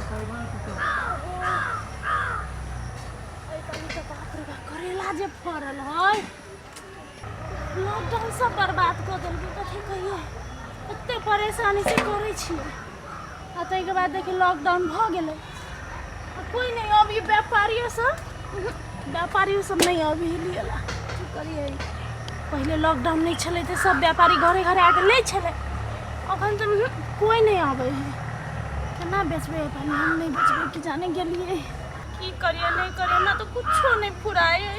बाप रे बाप, करेला जे फड़ल है लॉकडाउन सब बर्बाद कऽ देलकै। कथी कहियै, एते परेशानी से करै छियै आ ताहिके बाद देखियौ लॉकडाउन भऽ गेलै आ कोइ नहि अभी, व्यापारियो सब, व्यापारियो सब नहि अभी लिअ। की करियै? पहिले लॉकडाउन नहि छलै तऽ सब व्यापारी घरे घरे आके लै छलै। अखन तऽ कोइ नहि अबै है। केना बेचबै पानि? हम नहि बेचबै कि जाने गेलियै। की करियै, नहि करियै, हमरा तऽ कुछो नहि फुराइ है।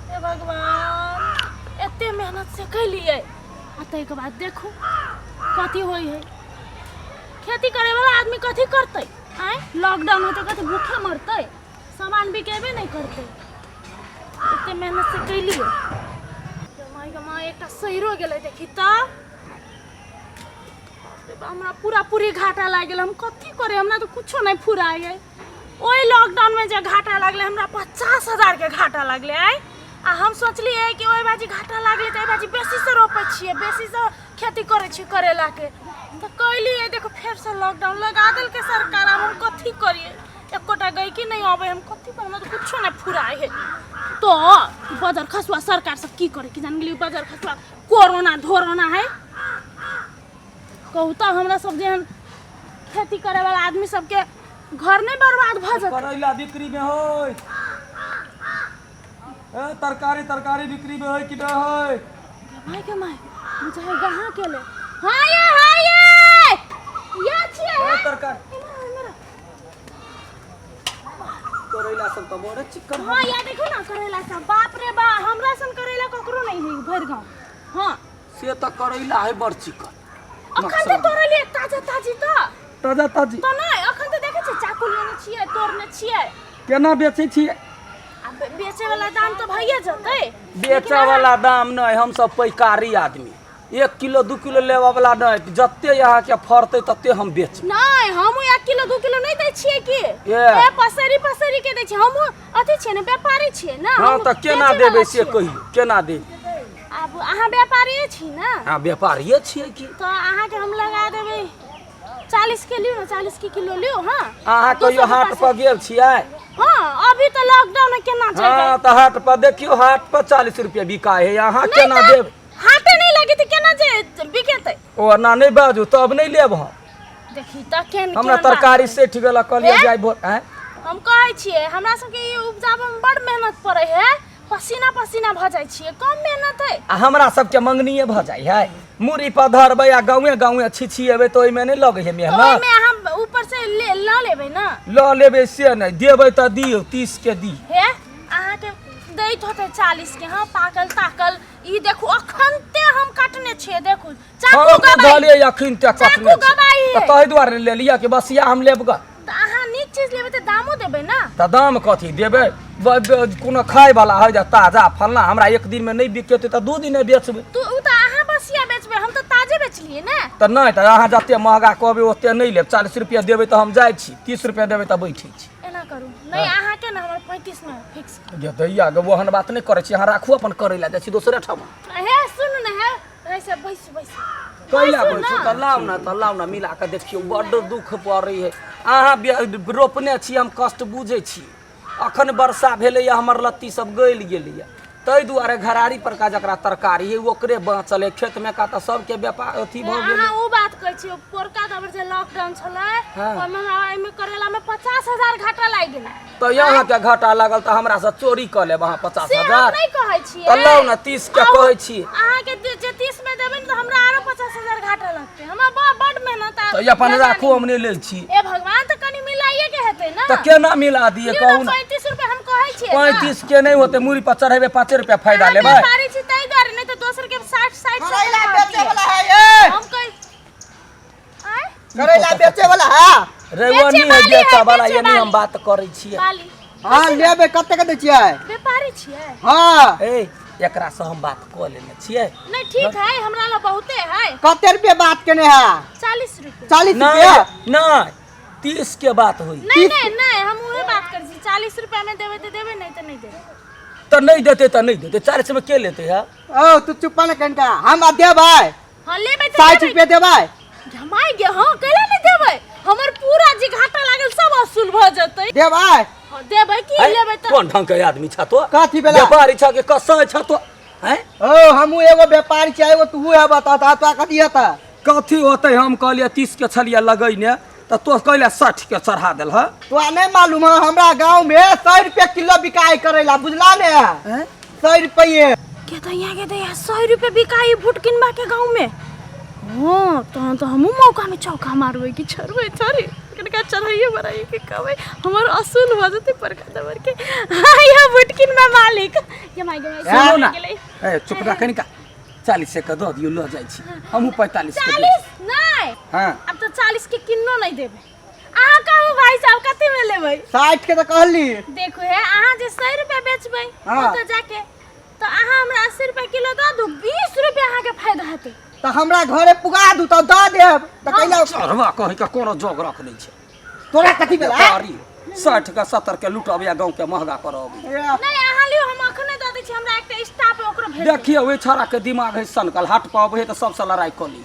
हे भगवान, एते मेहनत से कैलियै आ ताहिके बाद देखू कथी होइ है। खेती करे वाला आदमी कथी करतै? आँय, लॉकडाउन होतै, कथी भूखे मरतै? सामान बिकेबे नहि करतै। एते मेहनत से कैलियै। माय गे माय, एकटा सहिरो गेलै। देखी तऽ हमरा पूरा पूरी घाटा लागि गेल। हम कथी करे? हमरा तऽ कुछो नहि फुराइ है। ओहि लॉकडाउनमे जे घाटा लागलै, हमरा 50,000के घाटा लागलै। आइ आ हम सोचलियै कि ओहि बाजी घाटा लागलै तऽ एहि बाजी बेसीसँ रोपै छियै, बेसीसँ खेती करै छियै करैलाके। तऽ कैलियै, देखो फेरसँ लॉकडाउन लगा देलकै सरकार। आब हम कथी करियै? एकोटा गैकी नहि अबै। हम कथी पर? हमरा तऽ कुछो नहि फुराइ है। तऽ बजर खसुआ सरकार सब की करे कि जान गेलियै। बजर खसुआ कोरोना धोरोना है। कहू तऽ हमरा सब जेहन खेती करे वाला आदमी सबके घर नहि बर्बाद भऽ जेतै? करैला बिक्री में होय ए, तरकारी तरकारी बिक्री में होय कि नहीं होय? माय के my, बुझाइ गहाँ के ले। हाँ ये, हाँ ये, ये छियै। ए, हे तरकारी इमहर, इमहर। करैला सब तऽ बड़े चिक्कन। हाँ, या देखो ना करेला सब। बाप रे बा, हमरा सन करेला ककरो नहीं है भरि गाँव। हाँ। से तऽ करैला है बड़ चिक्कन। अखन तऽ तोड़लियै ताजा ताजी तऽ। ताजा ताजी। तऽ नहि, अखन तऽ देखै छियै, चाकू लेने छियै, तोड़ने छियै। केना बेचै छियै? आ बेचे वाला दाम तऽ भइए जेतै। बेचऽ वाला दाम नहि, हमसब पैकारी आदमी, 1 किलो 2 किलो लेबऽ वाला नहि। जते अहाँके फड़तै तते हम बेचबै। नहि, हमहूँ 1 किलो 2 किलो नहि दै छियै कि। ए। ए, पसेरी पसेरी के दै छियै। हमहूँ अथी छियै ने, व्यापारी छियै ने। हँ। हमहूँ तऽ केना बेचै वाला देबै से? छियै। कहियौ, केना देबै? आब अहाँ व्यापारिए छी ने? हँ, व्यापारिए छियै की। तऽ अहाँके हम लगा देबै 40 के। लियौ ने, 40 के किलो लियौ। हँ। अहाँ दू सौ कहियो के हाट पाँच। पर गेल छियै? हँ, अभी तऽ लॉकडाउन है, केना जेबै? हँ, तऽ हाट पर देखियौ, हाट पर 40 रुपया बिकाय है। अहाँ नहि केना तऽ देब? हाटे नहि लगे तऽ केना जे बिकेतै? ओ एना नहि बाजू, तब नहि लेब हम। देखी तऽ केहन हमरा केहन बात तरकारी करै। सठि गेल, कहलियै ए? जाय भोर आँय। हम कहै छियै, हमरा सबके ई उपजाबैमे बड़ मेहनत पड़ै है। पसीना पसीना भऽ जाइ छियै। कम मेहनत है? आ हमरा सबके मंगनीये भऽ जाइ है। मुड़ी पर धरबै आ गाँवे गाँवे छिछिएबै तऽ ओहिमे नहि लगै है तऽ मेहनत? ओहिमे अहाँ ऊपर से ले लऽ लेबै ने। लऽ लेबै से नहि, देबै तऽ दियौ, 30 के दी। हे, अहाँके दैत होतै 40 के। हँ, पाकल ताकल ई देखू, अखनते हम काटने छियै, देखू चाकू। हम गबाई धलियै अखन तक चाकू कटने छी। गबाई है। तऽ ताहि दुआरे लेलियै कि बसिया हम लेब ग। तऽ अहाँ नीक चीज लेबै तऽ दामो देबै ने। तऽ दाम कथी देबै? कोनो खाय वाला है जे ताजा फलना। हमरा एक दिन में नहि बिकेतै तऽ 2 दिन में बेचबै। तो उ तऽ अहाँ बसिया बेचबै, हम तऽ ताजे बेचलियै ने। तऽ नहि, तऽ अहाँ जते महगा कहबै ओते नहि लेब। 40 रुपया देबै तऽ हम जाइ छी, 30 रुपया देबै तऽ बैठै छी। एना करू नहि, अहाँके ने हमर 35 में फिक्स। जे दैया गे, ओहन बात नहि करै छी। अहाँ राखू अपन, करै लए जाइ छी दोसरे ठाम। हे, सुनू ने, हे, ऐसे बैसू, बैसू। कैला? बैसू बैसू ने। तऽ लाउ ने, तऽ लाउ ने, मिला कऽ देखियौ। बड्ड दुख पड़ै है। अहाँ रोपने छी, हम कष्ट बुझै छी। अखन वर्षा भेलैए, हमर लत्ती सब गलि गेलैए। ताहि दुआरे घरारी परका जकरा तरकारी है ओकरे बाँचल है। खेतमे का तऽ सबके व्यापार अथी भऽ गेलै। अहाँ ओ बात कहै छी, पोरका दबर जे लॉकडाउन छलै, ओहिमे हमरा एहिमे करेला में 50,000 घाटा लागि गेलै। तऽ अहाँके घाटा लागल तऽ हमरासँ चोरी कऽ लेब अहाँ पचास से हम हजार नहि कहै छियै। तऽ लाउ ने, 30 के कहै छी। अहाँके जे जे 30 में देबै ने तऽ हमरा आरो 50,000 घाटा लगतै। हमरा बड मेहनत आ तऽ ई अपन राखू, हम नहि लै छी। ए भगवान, तऽ कनि मिलाइए के हेतै ने। तऽ केना मिला दिए, लियौ कहू ने, ने? 35 रुपए हम कहै छियै ने। 35 के नहि होतै। मुड़ी पर चढ़ेबै, 5 रुपया फायदा अहाँ लेबै। व्यापारी छी ताहि दुआरे, नहि तऽ दोसर के 60 60 करैला 70 बेचे वाला है ये। हम कहै आँय? करैला बेचे वाला है। रे वो बेचे नहीं है वाली है, बेचा वाला। बेचे ये नहीं हम वाली। बात करै छियै। बाली। हाँ, लेबे। कते के दै छियै? व्यापारी छियै? हाँ। ए, एकरा से हम बात कऽ लेने छियै। नहीं, ठीक है, हमरा लग बहुते है। कते रुपये बात केने है? 40 रुपए। 40 नहीं। रुपये? नहीं, 30 के बात हुई। नहीं नहीं नहीं, हम उहे बात करै छी। 40 रुपया में देबै तऽ देबै, नहीं तऽ नहीं देबै। तऽ नहीं देते तऽ नहीं देते। 40 में के लेते है? ओ तू चुप ने कनिका, हम देबै। हाँ, लेबै तऽ 60 लेबै। रुपये देबै। झमाइ गे, हाँ, कैला नहि देबै? हमर पूरा जे घाटा लागल सब भऽ जेतै। देबै। हँ, देबै की हैं? लेबै तऽ। कोन ढंग के आदमी छ तो? कथी भेला? व्यापारी छ कि कसाई छ तो? हैं? ओ हमहूँ एगो व्यापारी छियै, एगो तू है, बता तऽ तोरा कथी हेतै? कथी होतै, हम कहलियै 30 के छलियै लगैने, तऽ तो कहले 60 के चढ़ा देल। तोरा नहीं मालूम है, हमरा गांव में 100 रुपये किलो बिकाई करेला, बुझला ने? 100 रुपये। के दैया के दैया, 100 रुपये बिकाई भुटकिनबा के गाँव में। हाँ तहन तऽ हमहूँ मौका में चौका मारबै कि छोड़बै थोड़ी, कनिका चढ़ाइए बढ़ाइए के कहबै, हमर असूल भऽ जेतै बड़का दबर के। हाँ यह भुटकिनबा मालिक ये माय गे माय। सुनू ना। गेलै। ए चुप रह कनिका, 40 के दऽ दियौ, लऽ जाइ छी हमहूँ 45 के देब। 40 नहि। हँ। आब तऽ 40 के किन्नो नहि देबै। अहाँ कहू भाई साहब, कते में लेबै? 60 के तऽ कहली। देखू हे, अहाँ जे 100 रुपया बेचबै ओतऽ जाके, तऽ अहाँ हमरा 80 रुपया किलो दऽ दू, 20 रुपया अहाँके फायदा हेतै। तऽ हमरा घरे पुगा दू तऽ दऽ देब, तऽ कैला चढ़वा कहीं के कोनो जोग रख नहि छै। तोरा कथी भेला? व्यापारी 60 के 70 के लुटबिया, गाँव के महंगा करब। नहि, अहाँ लियौ, हम अखने दऽ दै छी, हमरा एकटा स्टाफ है, ओकरो भेज देब। देखियौ, ओहि छौड़ा के दिमाग है सनकल, हाट पर अबै है तऽ सबसँ लड़ाइ कऽ ली।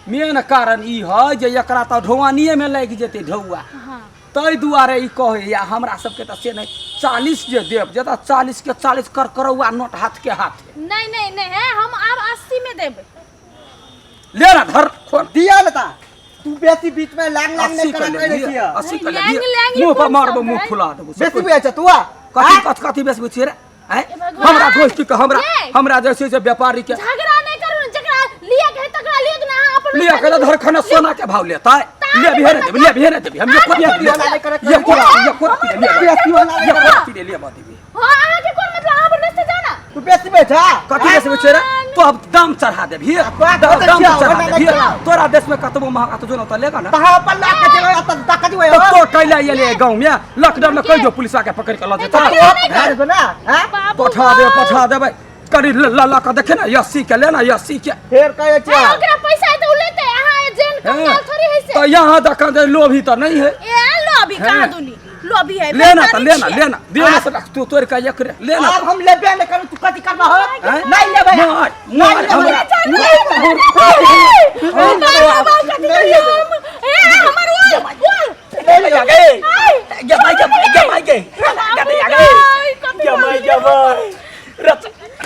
मेन कारण ई है जे एकरा तऽ ढौआनिए में लागि जेतै ढौआ। हाँ। ताहि दुआरे ई कहैया, हमरा सबके तऽ से नहि। 40 जे देब जे तऽ 40 के 40 करकरौआ नोट हाथ के हाथ। नहीं नहीं नहीं है, हम आब 80 में देबै। ले ना, धर खोल। दिया ने ता तू बेसी बीच में लांग लांग 80 नहीं के करा ले करे लिअ, छियै। 80 के ले लैंग लिअ। लैंग ई मुँह पर कोन मारबो, शब्द मुँह है? फुला देबो। बेसी बुझै छ तू? आ कथी कथी कथी बेसी छियै रे? आँय? ए भगवान! हमरा गोष्ठी के हमरा ये! हमरा जे छै से व्यापारी के झगड़ा नहीं करू ने, जकरा लिया के है तकरा लिया के ना, अहाँ अपन लिया के धर खाना सोना के भाव लेतै। ले भी ने देबी, ले भी ने देबी हम। ये कोन वाला करे ये कोन ये कोन ले बेसी वाला ये कोन ले ले देबी। हाँ, अहाँ के कोन मतलब, अहाँ पर नस्ते जाओ ना। तू बेसी बेचा। कथी बेसी बेचे रे तो? अब दाम चढ़ा देबी, तोरा दाम कतऽ दाम छियौ? चढ़ा हमरा देबी। नहि छियौ। तोरा देश में कतबो महंगा तो जो न तो लेगा ना। तऽ हम अपन लऽ के जेबै, तऽ ताकत हुए तो तो कैला ये गांव में लॉकडाउन में कहि जो पुलिस आके पकड़ के लऽ जेतै। तो ना हैं? बाबू पठा दे, पठा देबै। करी ल ल के देखे ना, 80 के लेना, 80 के। फेर कहै है, छियै। ओकरा पैसा है तऽ उ लेतै, अहाँ जेन कंगाल थोड़ी है से। तो यहाँ देखा दे, लोभी तो नहीं है। ए लोभी कहाँ? हैं। दुनी लोभी है। लेना तो व्यापारी लेना। छियै। लेना देना से रख, तू तोड़ के एक रे लेना। आब हम लेबे नहि करू, तू कथी करबा हो? हैं? नहीं लेबै। मार मार नहीं हमरा। लेबै। बाबू, कथी करियै हम? ए हमर ओल ओल। गे गे माय गे माय गे माय गे बाबू गे गै, कथी गे माय गे माय रे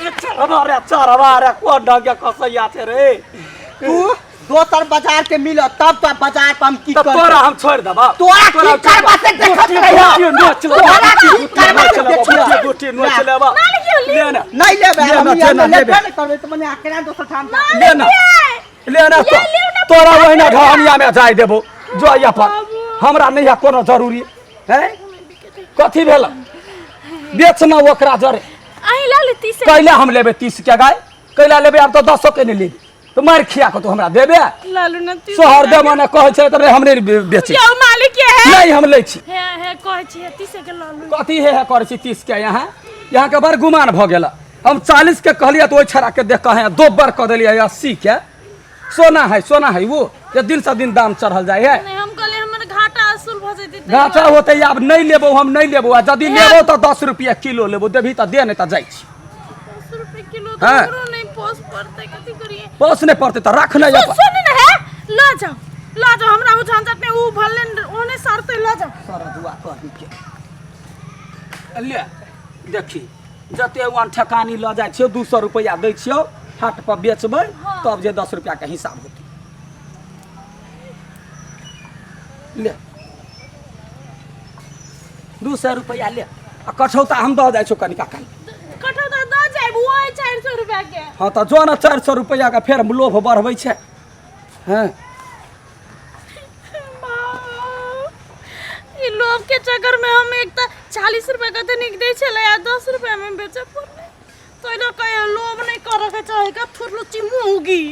रे चरवा रे चरवा रे, कोन ढंग के कसैया छै रे? तू दोसर बाजार के मिल तब तो बाजार पर हम की तऽ करबै? तोरा हम छोड़ि देबऽ। तोरा की करबा से देखत रहियो। तोरा की करबा से देखत। गोटी नोच लेबऽ। मालिक यौ, लियौ। ले ना। नहीं लेबै। ले हम ना, यहाँ ले ना, लेबे लेबै। नहि करबै तऽ मने केना दोसर ठाम ले ना, ले ना। ले लियौ ना। तोरा ओहिना ढहनिया में जाय देबो जो यहाँ पर हमरा नहीं है कोनो जरूरी है। कथी भेल? बेचना ओकरा जरे। अहीं लऽ ली 30। कैला हम लेबै 30 के गाय? कैला लेबै? आब तऽ 10 के नहि लेबै तऽ मारि खिया कऽ तू हमरा देबे। लालू ना 30। शहर देबऽ ने कहै छै तऽ हम नहि बेचै। यौ मालिक के है। नहीं, हम लै छी। हे हे कहै छी 30 के लऽ लू। कथी हे हे करै छी 30 के? यहाँ यहाँ के बड़ गुमान भऽ गेल। हम 40 के कहलियै तऽ ओहि छड़ा के देख कऽ दोबर कऽ देलियै 80 के। सोना है, सोना है वो जे दिन से दिन दाम चढ़ल जाइ है। नहीं, हम कहलियै हमर घाटा असूल भऽ जेतै ताहि घाटा दुआरे। होतै। आब नहि लेबो, हम नहि लेबो। आ यदि लेबो तऽ 10 रुपया किलो लेबो। देबही तऽ दे, नहि तऽ जाइ छी। 10 रुपए किलो तऽ हाँ। हमरो नहि पोस पड़तै, कथी करियै? पोस नहि पड़तै तऽ रख नहि अपन। सुन ने हे, लऽ जाओ लऽ जाओ, हमरा ओ झंझट नहि, उ भले ओने सड़तै, लऽ जाओ। सरदुआ कही के ले देखी, जते वन ठेकानी लऽ जाइ छियौ, 200 रुपैआ दै छियौ, हाट पर बेचबै तब जे 10 रुपैआके हिसाब होतै। ले 200 रुपैआ ले आ कठौता हम दऽ जाइ छियौ कनिका काल। कठौता दऽ जायब, ओ 400 रुपआ के। हँ तऽ जो ने, 400 रुपैआके फेर लोभ बढ़बै छै। हँ। ई लोभ के चक्कर में हम एक तऽ 40 रुपआ कते नीक दै छलै आ 10 रुपआ में बेचऽ पड़लै। तो लऽ कऽ लोभ नहि करऽ के चाही का थुरलुच्ची मुँगी।